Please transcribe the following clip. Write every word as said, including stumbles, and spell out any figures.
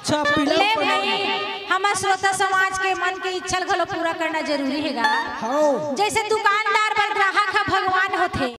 अच्छा, पीला ले भाई, हमर श्रोता समाज के मन के इच्छा ल घलो पूरा करना जरूरी हे गा। हाँ। जैसे दुकानदार बर ग्राहक ह भगवान होथे,